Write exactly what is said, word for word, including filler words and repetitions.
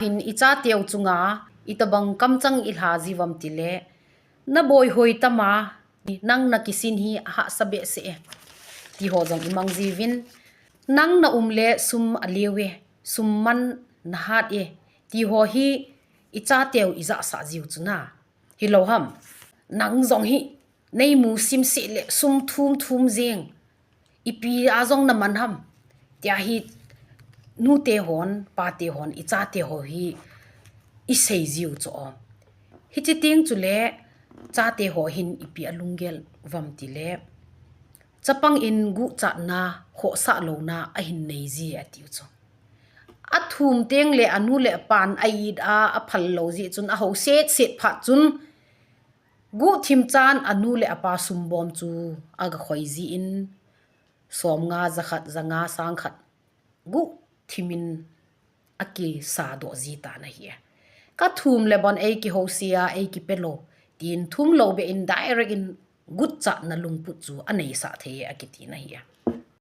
Hin ichateu chunga itobang kamchang ilha jiuvam tile, naboi hoi tama, nang nakisin hi ahahsa behseh e, ti ho jong imang jiuvin. Nang naum le sum aleu e, sum man nahat e, ti ho hi ichateu ijahsah jiu chu na. Hilou ham, nang jong hi neimu simseh le sum thum thum jeng, ipi a jong naman ham, tia hi nute hon, pate hon, ichate ho hi isei jiu chu o. Hiche teng chule chate ho hin ipi alunggel uvam tile, chapang in guhchatna, khohsah louna ahin nei ji atiu chu. Athum teng le anu le apan a-it a, aphal lou jeh chun, ahou set set phat chun, guhthim chan anu le apa sumbom chu agakhoi jin, somnga, jakhat, janga, sangkhat guhthimin akisadoh ji tan ahi. Kathum le bon eikihouse a, eikipelou, tin thumlou beh in direct in guhchatna lungput chu aneisah thei e akiti na ahi.